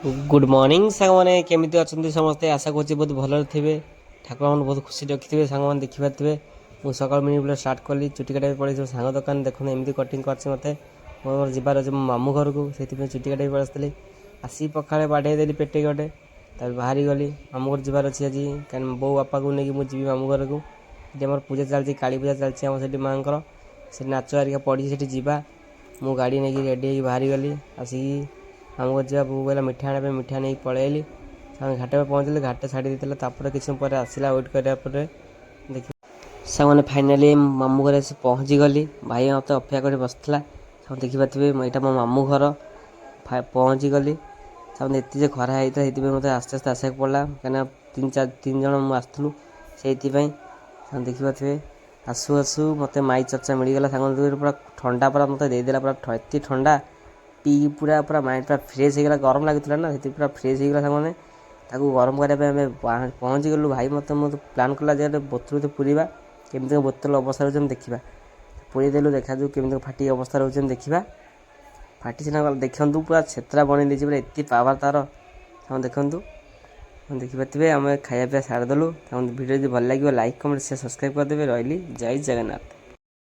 Good morning ସାଙ୍ଗମାନେ, କେମିତି ଅଛନ୍ତି ସମସ୍ତେ? ଆଶା କରୁଛି ବହୁତ ଭଲରେ ଥିବେ, ଠାକୁରମାନଙ୍କୁ ବହୁତ ଖୁସି ରଖିଥିବେ। ସାଙ୍ଗମାନେ, ଦେଖିପାରୁଥିବେ, ମୁଁ ସକାଳୁ ମିନି ବ୍ଲଗ୍ ଷ୍ଟାର୍ଟ କଲି। ଚୁଟି କାଟିବାକୁ ପଳେଇଛି ସାଙ୍ଗ ଦୋକାନ। ଦେଖନ୍ତୁ, ଏମିତି କଟିଂ କରିଛି ମୋତେ। ମୋର ଯିବାର ଅଛି ମୋ ମାମୁଁ ଘରକୁ, ସେଥିପାଇଁ ଚୁଟି କାଟିବାକୁ ପଳେଇ ଆସିଥିଲି। ଆସିକି ପଖାଳ ବାଡ଼େଇ ଦେଲି ପେଟେ ଗୋଟେ, ତାପରେ ବାହାରି ଗଲି। ମାମୁଁ ଘର ଯିବାର ଅଛି ଆଜି, କାରଣ ବୋଉ ବାପାକୁ ନେଇକି ମୁଁ ଯିବି ମାମୁଁ ଘରକୁ। ସେଠି ଆମର ପୂଜା ଚାଲିଛି, କାଳୀ ପୂଜା ଚାଲିଛି ଆମର ସେଠି ମାଆଙ୍କର। ସେଠି ନାଚ ହେରିକା ପଡ଼ିଛି, ସେଠି ଯିବା। ମୁଁ ଗାଡ଼ି ନେଇକି ରେଡ଼ି ହେଇକି ବାହାରି ଗଲି। ଆସିକି ମାମୁଁ ଘର ଯିବା। ବୋଉ କହିଲା ମିଠା ଆଣିବା ପାଇଁ, ମିଠା ନେଇକି ପଳେଇଲି। ଆମେ ଘାଟରେ ପହଞ୍ଚିଲି, ଘାଟ ଛାଡ଼ି ଦେଇଥିଲା। ତାପରେ କିଛି ସମୟ ପରେ ଆସିଲା, ୱେଟ୍ କରିବା ପରେ ଦେଖି ସାଙ୍ଗମାନେ, ଫାଇନାଲି ମାମୁଁ ଘରେ ଆସି ପହଞ୍ଚିଗଲି। ଭାଇ ମୋତେ ଅପେକ୍ଷା କରି ବସିଥିଲା। ସବୁ ଦେଖିପାରୁଥିବେ, ଏଇଟା ମୋ ମାମୁଁ ଘର। ପହଞ୍ଚିଗଲି ସାଙ୍ଗମାନେ। ଏତେ ଯେ ଖରା ହେଇଥିଲା, ସେଇଥିପାଇଁ ମୋତେ ଆସ୍ତେ ଆସ୍ତେ ଆସିବାକୁ ପଡ଼ିଲା, କାହିଁକିନା ତିନି ଚାରି ତିନି ଜଣ ମୁଁ ଆସିଥିଲୁ ସେଇଥିପାଇଁ। ସାଙ୍ଗ ଦେଖିପାରୁଥିବେ, ଆସୁ ଆସୁ ମୋତେ ମାଇ ଚର୍ଚ୍ଚା ମିଳିଗଲା ସାଙ୍ଗମାନେ। ପୁରା ଥଣ୍ଡା ପୁରା ମୋତେ ଦେଇଦେଲା, ପୁରା ଏତେ ଥଣ୍ଡା ପିଇକି ପୁରା ପୁରା ମାଇଣ୍ଡ ପୁରା ଫ୍ରେଶ୍ ହେଇଗଲା। ଗରମ ଲାଗୁଥିଲା ନା, ସେଥିପାଇଁ ପୁରା ଫ୍ରେଶ୍ ହେଇଗଲା। ସାଙ୍ଗମାନେ, ତାକୁ ଗରମ କରିବା ପାଇଁ ଆମେ ପହଞ୍ଚିଗଲୁ। ଭାଇ ମୋତେ ମୋତେ ପ୍ଲାନ୍ କଲା ଯେ ଗୋଟେ ବୋତଲ ପୁରିବା, କେମିତି ବୋତଲ ଅବସ୍ଥା ରହୁଛି ଆମେ ଦେଖିବା। ପୁରେଇ ଦେଲୁ, ଦେଖାଯାଉ କେମିତି ଫାଟିକି ଅବସ୍ଥା ରହୁଛି ଆମେ ଦେଖିବା। ଫାଟି ସିନା ଗଲା, ଦେଖନ୍ତୁ, ପୁରା ଛେତ୍ରା ବନେଇ ଦେଇଛି ପୁରା, ଏତେ ପାୱାର ତାର। ଆପଣ ଦେଖନ୍ତୁ, ଦେଖିପାରୁଥିବେ, ଆମେ ଖାଇବା ପିଇବା ସାରିଦେଲୁ। ଭିଡ଼ିଓ ଯଦି ଭଲ ଲାଗିବ, ଲାଇକ୍, କମେଣ୍ଟ, ସେୟାର, ସବସ୍କ୍ରାଇବ୍ କରିଦେବେ। ରହିଲି, ଜୟ ଜଗନ୍ନାଥ।